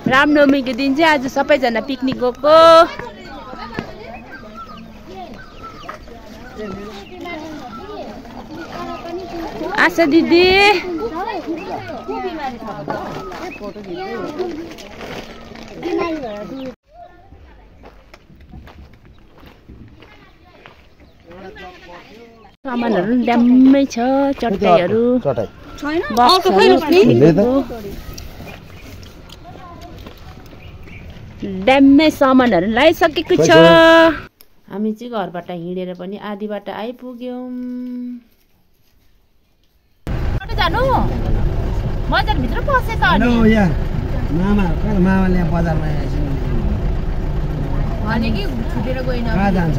रामनवमीको दिन चाहिँ आज सबैजना पिकनिक गएको। आशा दिदी सामानहरू ड्याम्मै छ, चटाईहरू ड्याम्मै सामानहरू लगाइसकेको छ। हामी चाहिँ घरबाट हिँडेर पनि आधी बाटो आइपुग्यौँ। जानु बजारभित्र पसेछ अनि मामाले बजारमा भने कि छुटेर गएन। जान्छ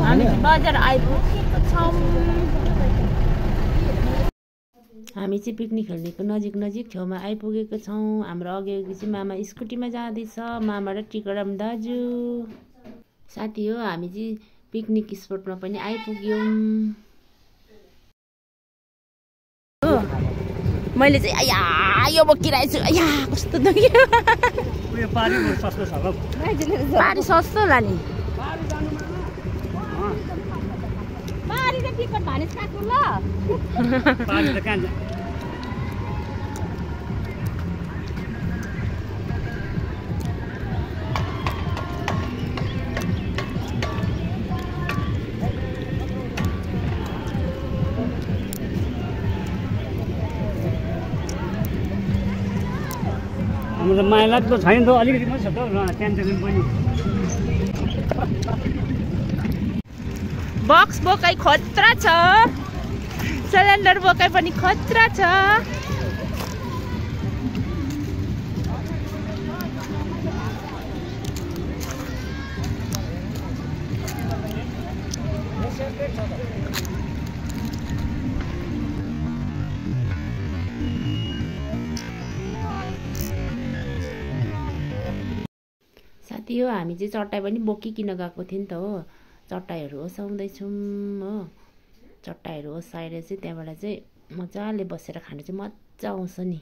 हामी बजार आइपुगेको छौँ। हामी चाहिँ पिकनिक खेल्नेको नजिक छेउमा आइपुगेको छौँ। हाम्रो अघि चाहिँ मामा स्कुटीमा जाँदैछ, मामा र टिकराम दाजु साथी हो। हामी चाहिँ पिकनिक स्पटमा पनि आइपुग्यौँ। मैले चाहिँ आया यो बोकिरहेको छु। आया कस्तो दुख्यो। पारी सस्तो होला नि। पारी त टिकट भानिस काट्नु ल। पारी त कहाँ हाम्रो माइला त छैन त, अलिकति मात्रै छ त क्यान्टिन पनि। बक्स बोकाइ खतरा छ, सिलिन्डर बोकाइ पनि खतरा छ। साथी हो हामी चाहिँ चट्टाई पनि बोकिकन गएको थियौँ नि त हो। चट्टाईहरू ओसाउँदैछौँ हो। चट्टाईहरू ओसाएर चाहिँ त्यहाँबाट चाहिँ मजाले बसेर खानु चाहिँ मजा आउँछ नि।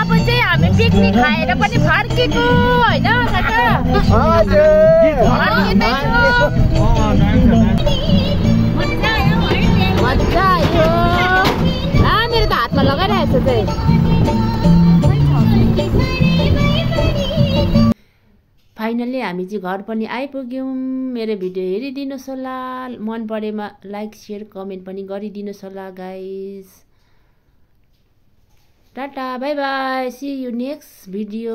अब चाहिँ हामी पिकनिक खाएर पनि फर्केको होइन काका? मजा आयो। मेरो त हातमा लगाइरहेको छ चाहिँ। फाइनली हामी चाहिँ घर पनि आइपुग्यौँ। मेरो भिडियो हेरिदिनुहोस् होला, मन परेमा लाइक शेयर कमेन्ट पनि गरिदिनुहोस् होला guys. Tata bye bye, see you next video.